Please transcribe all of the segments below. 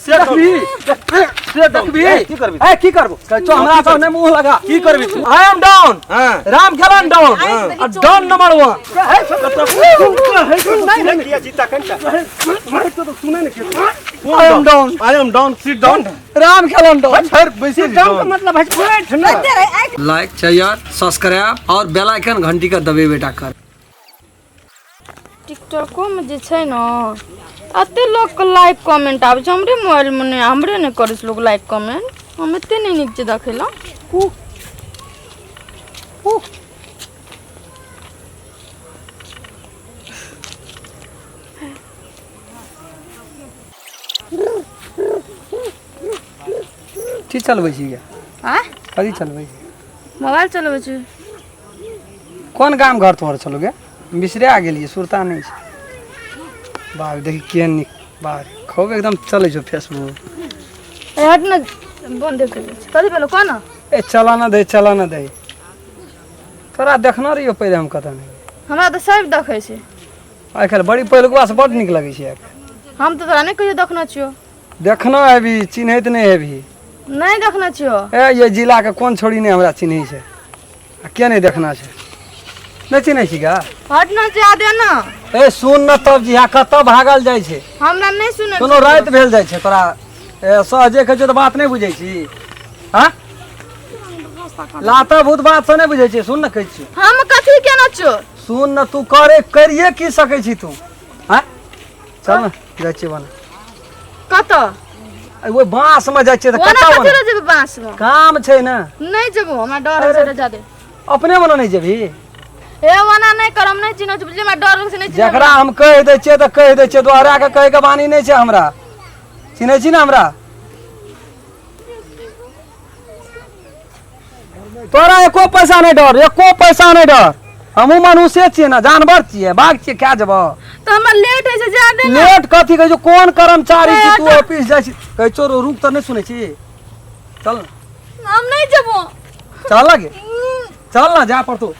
से देखबी से देखबी की करबी? ए की करबो कहै हमरा सब नहि मुंह लगा की करबी तू? I am down हाँ। राम खेलन डाउन आ down number 1 I am down I am down sit down Ram Khelan down फेर बैसे डाउन के मतलब है बैठ ना लाइक शेयर सब्सक्राइब और बेल आइकन घंटी का दबे बेटा कर टिकटॉकोमे जे छै ने एते लोकके लाइक कमेंट आबै छै हमरे मोबाइलमे नहि हमरे नहि करै छै लोक लाइक कमेंट हम एते नहि नीक छै देखै लए की चलबै छी गे आँय कथी चलबै छी मोबाइल चलबै छी कोन गाम घर तोहर छलो गे बिसरा गेलियै सुरता नहि छै बाप देखी केहन नीक बाप रे, खूब एकदम चलै छौ फेसबुक ए हट ने बंद कर दै छी कथी भेलो कह ने ए चला न दे चला न दे तोरा देखना रहियो पहिले हम कतऽ नहि हमरा तऽ सब देखै छै आइ काल्हि बड़ी पहिलुकवा से बड नीक लगै छै आइ काल्हि हम तऽ तोरा नहि कहियो देखने छियौ देखना हेबी चिन्हैत नहि हेबी नहि देखने छियौ ए ये जिलाके कोन छोड़ी नहि हमरा चिन्है छै आ के नहि देखना छै नहि चिन्है छी गा हट ना जा दे ना ए सुन न तब जी कतऽ भागल जाइ छै हमरा नहि सुनै कोनो राति भेल जाइ छै तोरा ए सहजे कहै छै तऽ बात नहि बुझै छी हाँ लाता भूत बात से नहि बुझै छी सुन न कहै छी हम कथी केना छियौ सुन न तू करे करिए की सकै छी तू हाँ चल न जाइ छियै बना कतऽ ओहि बाँस में जाइ छियै तऽ ओना कतऽ कथी बना लए जेबै बाँस मे काम छै ने नहि जेबो हमरा डर होइ छै रे जादे अपने मने नहि जेबही हे ओना नहि कर हम नहि चिन्है छी बुझलियै हमरा डर लगै छै नहि चिन्है जकरा हम कहि दै छियै तऽ कहि दै छियै दोहरा के कहै के बानी नहि छै हमरा चिन्है छी ने हमरा तोरा एको पैसा नहि डर एको पैसा नहि डर हमहूँ मनुष्य छियै ने जानवर छियै बाघ छियै क्या जेबह तऽ हमरा लेट होइ छै जा दे ने लेट कथी कहै छौ कोन कर्मचारी छी तू ऑफिस जाइ छी कहै छौ रुक तऽ नहि सुनै छी चल ने हम नहि जेबो चल लगे चल ना जा पड़तो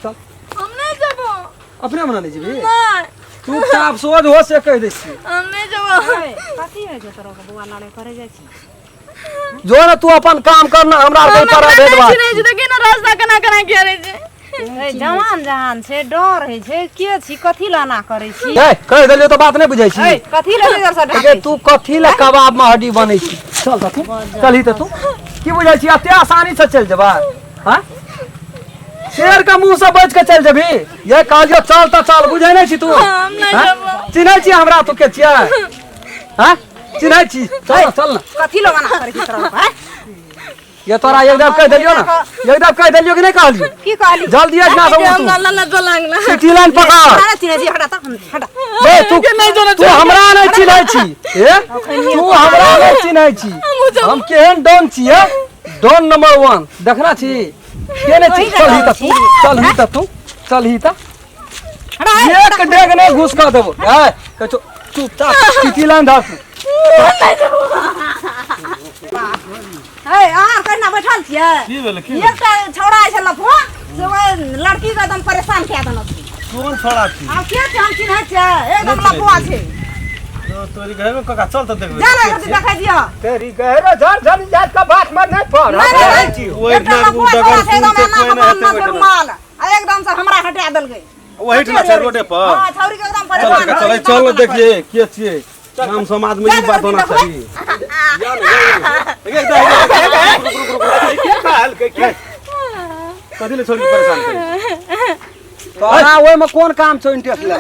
चल हम नहि जेबो अपने मना नहि जेबही नहि चुपचाप सोझ हो से कहि दै छियै हम नहि जेबो कथी होइ छै तोरा के बौआ लड़ाइ करे जाइ छी जो ने तू अपन काम कर ना हमरा आर हम के ओकरा भेद नहि बात चिन्है छी तऽ केना रास्ता केना केना घेरै छै ए, जवान जहान छै डर होइ छै के छी कथी ला एना करै छी ए कहि देलियौ तऽ बात नहि बुझै छी ए, कथी ला नजर से गे ढाकै तू कथी ला कबाब में हड्डी बनै छी चल तऽ तू चलही तऽ तू की बुझै छी एते आसानी से चलि जेबा हाँ शेर के मुंह से बच के चलि जेबही ये कहलियौ चल तऽ चल बुझै नहि छी तू हम नहि हाँ? जेबो। चिन्है छी हमरा तू के छियै हाँ चिन्है छी चल ना, चल ना कथी ला एना करै छी तोरा के, आँय? ये तोरा एकदम कहि देलियौ ना एकदम कहि देलियौ कि नहि कहलियौ की कहली जल्दी एहिठिना से उठ हमरा लल्ला चलांग ना सिटी लाइन पकड़ हमरा चिन्है छी हटा तऽ हटा बे तू तू हमरा नहि चिन्है छी ए तू हमरा नहि चिन्है छी हम केहन डॉन छियै डॉन नंबर वन देखना छी के नहि छी चल ही तऽ तू चल ही तऽ तू चल ही तऽ एक डेग नहि घुस कऽ देबो ए कहै छौ चुपचाप सिटी लाइन धर तू हे अहाँ कहिना बैठल छियै की भेलै की एकटा छौड़ा छै लफुआ से ओहि लड़की के एकदम परेशान कए देलक छै। कोन छोड़ा छी आब के छै हम चिन्है छियै एकदम लफुआ छै तो तोरी घर में काका चल तऽ देखबै जा ने एकरती देखै दिअ तेरी गहरो झर झर जात का बात में नहीं पड़ नहीं, नहीं, नहीं। ओहि एकटा ठाम लफुआ डगर छौड़ा छै एकदम सुनते एना कोइ के नहि बान्हने हेतै छै ओहिठाम। रुमाल आ एकदम से हमरा हटा देलकै ओहिठाम छै रोडे पर हां छौड़ी के एकदम चल परेशान काका चल चल ने देखिए के छियै गाम समाज में ई बात होना चाही कथी ले छोड़ी परेशान करी तोरा ओहिमे कोन काम छौ इंटरेस्ट ले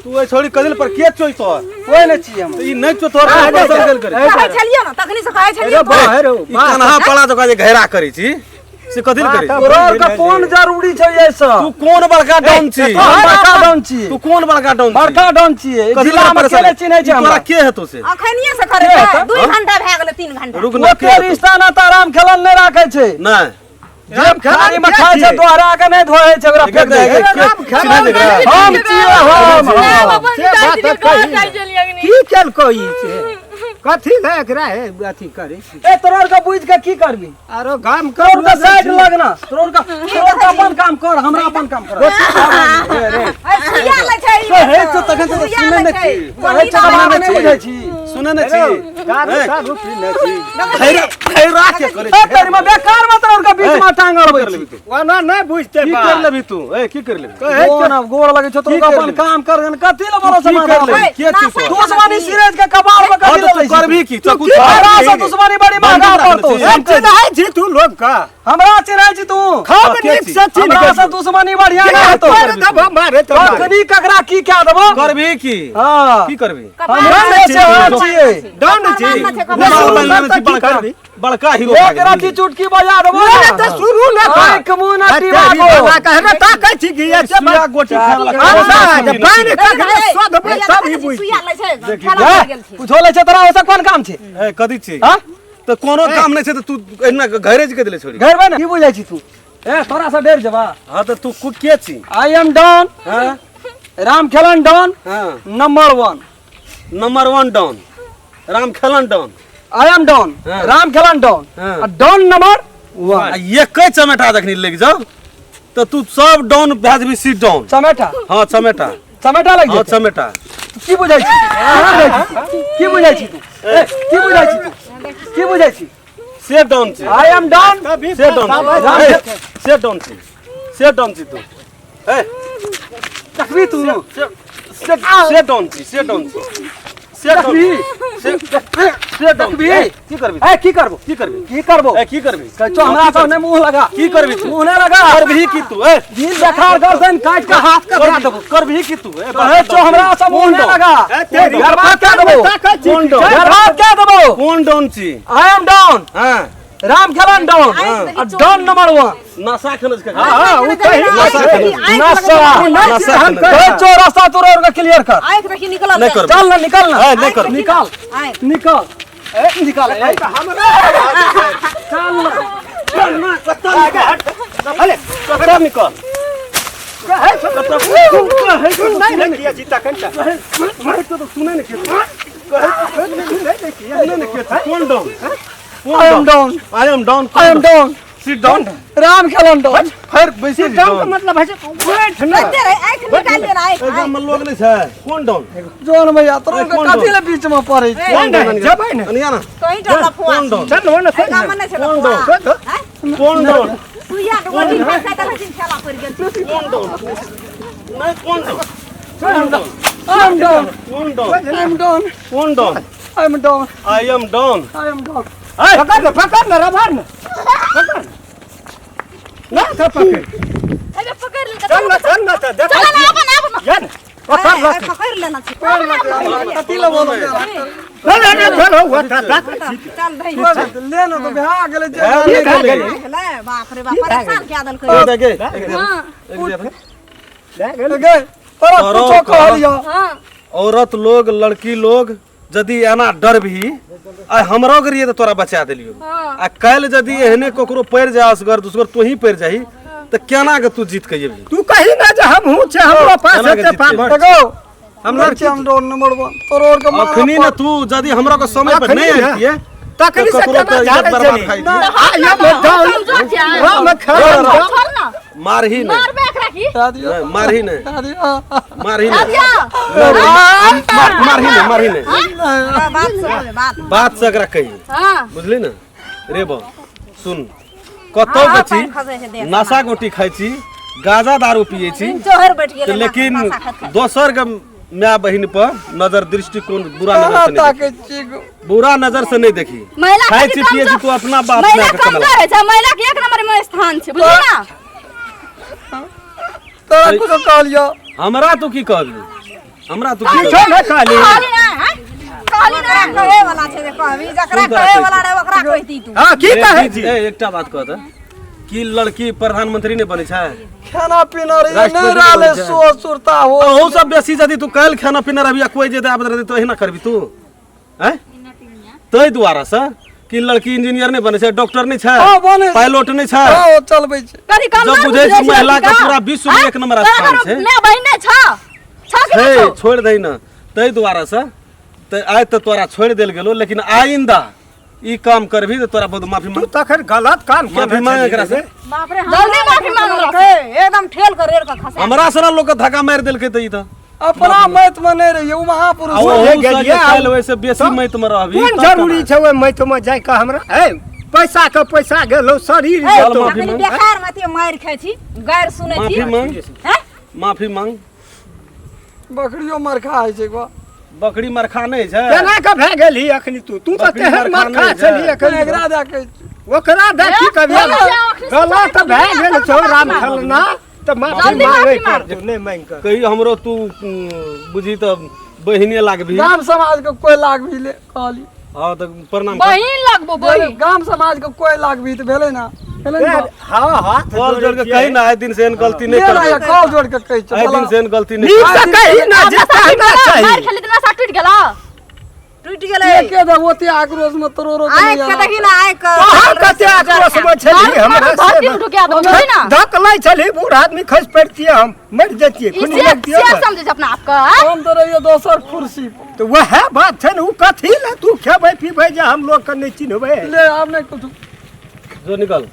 तू ओहि छोड़ी कथी ले पर के चोइ तोहर कोई नहि छियै हम ई नहि चो तोहर परेशान गेल करे कहै छलियै ने तखनी से कहै छलियै अरे बाहर हो ई कन्हा पड़ा जका जे घेरा करै छी से कथी ले करै छी? तोरा आर के कोन जरूरी छै ये सब तू कोन बड़का डाउन छी हम बड़का डाउन छियै तू कोन बड़का डाउन छी बड़का डाउन छियै कथी ले जिला में परेशान केने चिन्है छै ई तोरा हमरा के हेतौ से अखनिये से करै के छै हेतै? 2 घंटा भए गेलै 3 घंटा रुक ना के ओते हेतौ? रिश्ता नाता राम खेलन नहि राखै छै नहि जे थारी में खाइ छै दोहरा के नहि धोए छै ओकरा फेंक दै छै राम खेलन हम छियै हम हम हम। अपन से बात जाइ छलियै कही। घर जाइ छलियै अखनी की केलको ई से कथी ले एकरा हे अथी करे ए तोरा आर के बुझि के की करबी आरो गाम के तोर के साइड लगना तोर के अपन काम कर हमरा अपन काम कर ए, सुइया लै छै ई हे तो तखन से सुनै नै छी। कहै छै हमरा नहि बुझै छी। सुनै नै छी। दारू सारू पी नै छी। खैरा खैरा के करै ए तेरी में बेकार मत रह, उनका बीच में टांग अड़बै कर छी। लेबी तू? ओना नहि बुझते की बात। कर लेबी तू? ए की कर लेबी? कहै गोड़ न गोड़ लगे छौ की तो कर अपन लेबी? काम कर कथी ले बोलो की समाधान कर लेबी? के छी तू? दुश्मनी सीरज के कपार में हाँ कथी तो ले तू लै छी? करबी की? चकू की हमरा से करबी? दुश्मनी बड़ी महंगा बंदूक पड़तो। रखने छी। हम चिन्है छी तू लोग का। हमरा चिन्है छी तू। खूब के नीक छी? से चिन्ह हमरा से गेलियौ। दुश्मनी बढ़िया ना हेतौ। मारे तब हम मारे तो मारे। कखनी ककरा की कह देबो। करबी की? हाँ। की करबी? हमरा से से हम छियै। डन छी। रुमाल शुरू बान्हि लेने कर छी तऽ की बड़का करबी? बड़का हीरो एक भए गेली। राति चुटकी बजा देबो। नहि तऽ शुरू ने कर। आँख मुँह ना तेरी टिबाबो। बाबा कहने ताकै छी कि ये से सुइया गोटी खाय वाला अच्छा, जे पानि ककरे सधबै तब ही बुझतै। सुइया लै छै, खेला पड़ि गेल छै। कुछो लै छै तोरा ओसे कोन काम छै? ए कथी छी? हाँ? तऽ कोनो काम नहि छै तऽ तू एहिना घरे जे के देले छोड़ी। घर में ना की बुझै छी तू? ए तोरा से डर जेबा। हाँ तऽ तू के छी? I am don. हाँ राम खेलन डॉन। हाँ number 1। Number 1 don. Ram Khelan don. I am don. हाँ। राम खेलन डॉन। हाँ। आ डॉन नंबर 1। आ एके चमेटा जखनी लागि जाओ तऽ तू सब डॉन भए जेबही सी डॉन। चमेटा। हाँ चमेटा। चमेटा लागि हाँ जेतै। चमेटा। की बुझै छी? की बुझै छी तू? ए की बुझै छी तू? की बुझै छी? से डॉन छी। I am don. से डॉन छी। ए, से डॉन छी। से डॉन छी तू। ए देखबी तू। से से से डॉन छी। से डॉन छी। से डॉन देखबी। से से डॉन देखबी। ए, की करबी? ए की करबो? की करबी? की करबो? ए की करबी? कहै छौ हमरा सब नहि मुँह लगा। की करबी तू? मुँह नहि लगा। करबी की तू? ए दिल देखार गर्दन काट के हाथ के धरा देबो। करबी की तू? ए कहै छौ हमरा सब मुँह नहि लगा। ए, तेरी बर्बाद कए देबो। ताकै छी कोन कि डॉन? बर्बाद कए देबो। कोन डॉन छी? I am don. हाँ राम खेलन डॉन। आ डॉन नंबर 1। नशा खेने छै हाँ, हाँ, ओ कही नशा खेने नशा। नहि छी हम कहै छौ रास्ता तोरा और के क्लियर कर। आँखि देखी निकलल नहि करबै। चल ना निकल ना। ए, नहि करबै। निकाल आँखि निकाल ए निकाल ए हमरा चल ना। चल ना कतऽ निकल? कतऽ निकल? कहै छौ कतऽ तू कहै छौ तू नहि ने किया छी तखन तऽ। कहै छौ तऽ सुनै नहि के नहि ने किया। सुनै नहि के कोन don? I am don. I am don. I am don. Sit down. Ram Khelan don. फेर बैसे डॉन के मतलब होइ छै बैठ ने। देखते रहे, आँखि निकालि दे आँखि। गाम में लोग नहीं छै। कोन डॉन? जोन भैया तोरा ए, के कोन कथी डॉन? ले बीच में पड़ै छै? कोन डॉन? जेबै ने। अनिया ना। तोही डर लफुआ कोन डॉन? चल हो ने एहि गाममे नहि छै कोन लफुआ। डॉन? आँय? कोन डॉन? सुइया के गोटी खाइ खाइ तऽ रहै खेला पड़ि गेल छै। कोन डॉन? नहीं कोन डॉन? कोन डॉन? I am don. कोन डॉन? I am don. कोन don? I am don. I am don. I am don. पकड़ ने, पकड़ ने, रबड़ ने। पकड़ ने। ना तऽ पकड़। अरे पकड़ ले। चल ने, चल ने तऽ देखै चल ना, छियै। आबो ना, आबो ना। या ने, पकड़ आँखि लऽ। पकड़ि लेना छै। कथी ले बोलो? चल ने, चल हो, ओ तऽ ताकै छी। चल धइ। ले ना तो भए गेलै जे भए गेलै। भेलै, बाप रे बाप, परेशान कए देलकै। दे गे, एक दे। एक दे। भए गेलै। गे तोरा तोरो कुछो कहलियो। हां औरत लोग लड़की लोग यदि एना डरबही आ हमरो के रहिए तऽ तोरा बचा देलियो। आ काल्हि यदि एहने ककरो पड़ि जाय असगर दुसगर तोही पड़ि जाही तऽ केना के तू जीत के जेबही? तू कही ना जे हमहूँ छै, हमरो पास केना के हेतै जीत पावर। देखो हम हम छी हम डॉन नंबर 1। तोरो और के मारा अखनी ने तू यदि हमरो के समय पर अखनी नहीं ने। आबितियै तखनी से ककरो केना तऽ इज्जत झाड़ै बर्बाद छली? खाइ आ ये में डॉन, कमजोर छै। राम खेलन डॉन। छोड़ ना। मारही नहीं। मारबे एकरा की? दादी नहीं, मारही नहीं। दादी मारही नहीं। दिया। मारही नहीं, मारही नहीं। बात सुनबै, बात। बात से एकरा कही। हां बुझली ने रे बा सुन कतौ हाँ, के छी पानि खसै छै देह नशा गोटी खाइ छी गाजा दारू पिए छी चोहर बैठ गेलै लेकिन नशा खाइत खाइत। दोसर के माय बहिन पर नजर दृष्टिकोण बुरा नजर से नहीं ताकै देखी। छी गो। बुरा नजर से नहीं देखी। महिला खाइ के छी पिए छी तू अपना बाप महिला माय के कमला। कमजोर है छै, महिला के एक नंबर में स्थान छै, बुझली ना? तोरा कुछो कहलियो? हमरा तू की कहबी? हमरा तू की किछो नहि कहली। कहली ना, हैं? कहली ना। कहे वाला छै जे कहबी, जकरा कहे वाला रहे ओकरा कहिती तू। हाँ, की कहै छी? ए एकटा बात कह तऽ की लड़की प्रधानमंत्री नहीं बनै छै? खाना पीना रे राष्ट्रपति नहीं रहले बनै छै। सो सुरता हो। अहू सब बेसी यदि तू काल्हि खाना पीना रहबी आ कोइ जे आबैत रहतै तऽ एहिना करबी तू? हैं? ताहि दुआरे से कि लड़की इंजीनियर नहीं बनै छै, डॉक्टर नहीं छै, हाँ, बनै छै। पायलट नहीं छै। हाँ, चलबै छै। कथी कमजोर जब बुझै बुझै छी महिला के लड़की पूरा विश्व में एक नंबर तोरा स्थान घरमे छै। माय बहिन नहि छौ? छौ कि नहि छै, छौ? छोड़ि दही ने। ताहि दुआरे से तऽ आइ तऽ तोरा छोड़ि देल गेलो, लेकिन आइंदा ई काम करबी तऽ तोरा बहुत माफी तू मांग। तखन गलत काम माफी केने मांग छली एकरा से। रे। बाप रे, जल्दी माफी मांग हमरा से। एकदम ठेल के रेड़ के खसा। हमरा से लोग के धक्का मारि देलकै तऽ ई तऽ अपना मैत में नहीं रहिए, वो महापुरुष आ है। ओहू से गेलियै, जे काल्हि ओहिसँ बेसी मैत में रहबही कोन तब जरूरी केना? छै ओहि मैत में जाय के हमरा? ए पैसा के पैसा गेलो, शरीर ए, जेतौ। माफी अखनी मांग। बेकार मते मारि खाइ छी, गारि सुनै छी। माफी मांग। हैं? माफी मांग। बकरियो मरखा होइ छै गो। बकरी मरखा नहि छै। केना के भए गेलही अखनी तू? तू तऽ बकरी तेहन मरखा मरखा नहि छै। छलही अखनी। एकरा दए के ओकरा दए की कभी गलत भए गेल छौ राम खेलना, तऽ माफी जल्दी मांगै माफी मांग। पड़तौ, नहि मांगि कऽ कही हमरो तू बुझी तऽ बहिने लागबही। गाम समाज के कोई लागबी ले कहली। हँ तऽ प्रणाम कर। बहिन लगबो, बहिन। गाम समाज के कोई लागबी तऽ भेलै ना, भेलै ने। हँ, हाथ कॉल जोड़ के कही ना, आइ दिन से एहन गलती नहि ले ना, करबै। कॉल जोड़ के कहै छौ। आइ दिन से एहन गलती नहि नीक से कही ना जे कहना मारि चाही। खेली तऽ नशा टूटि गेला। टूटि गेलै। एके दे ओते आक्रोश में तोरो रो आँखि के देखी ना, आँखि के। तोहर कते आक्रोश में छलही हमरा से धरती में ढुकिया दो, बुझली ना? धक लै छलही, बूढ़ आदमी खसि पड़तियै, हम मरि जैतियै, ई खूनी शेर लगतियै। शेर समझै छै अपना आपके, आँय? हम तऽ रहिए दोसर कुर्सी पर। तऽ वएह बात छै ने, ओ कथी लए तू खेबै पीबै जे हम लोग के नहि चिन्हबै? ले आब नहि कुछ। जो निकल।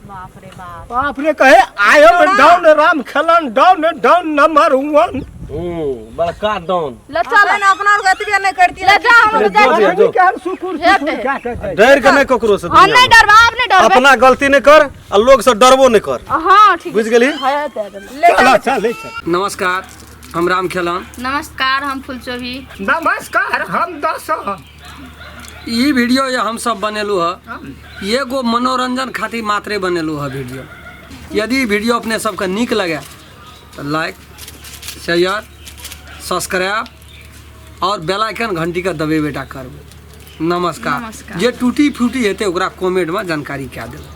बाप रे बाप। बाप रे, कहे I am down Ram Khelan, down down number 1। बड़का डॉन। ले चल। अपना अपना आर के एतबे नहि करतियै। ले जा, हम ले जाइ जो छी। जे, जो। सुकुर हेतै। सुकुर क्या के जाइ? डर के नहि ककरो से। हम नहि डरबै, आब नहि डरबै। अपना गलती नहि कर आ लोग से डरबो नहि कर। हाँ ठीक। बुझि गेलही? हेतै, हेतै। ले चल चल चल। नमस्कार, हम राम खेलन। नमस्कार, हम फुलचोभी। नमस्कार, हम दस। ई वीडियो ये हम सब बनेलू है, एगो मनोरंजन खातिर मात्रे बनेलू है वीडियो। यदि वीडियो अपने सबके नीक लगे तो लाइक, शेयर, सब्सक्राइब और बेल आइकन घंटी के दबेबे टा करबै। नमस्कार। नमस्कार। जे टूटी फूटी हेतै ओकरा कमेंट में जानकारी कए देबै।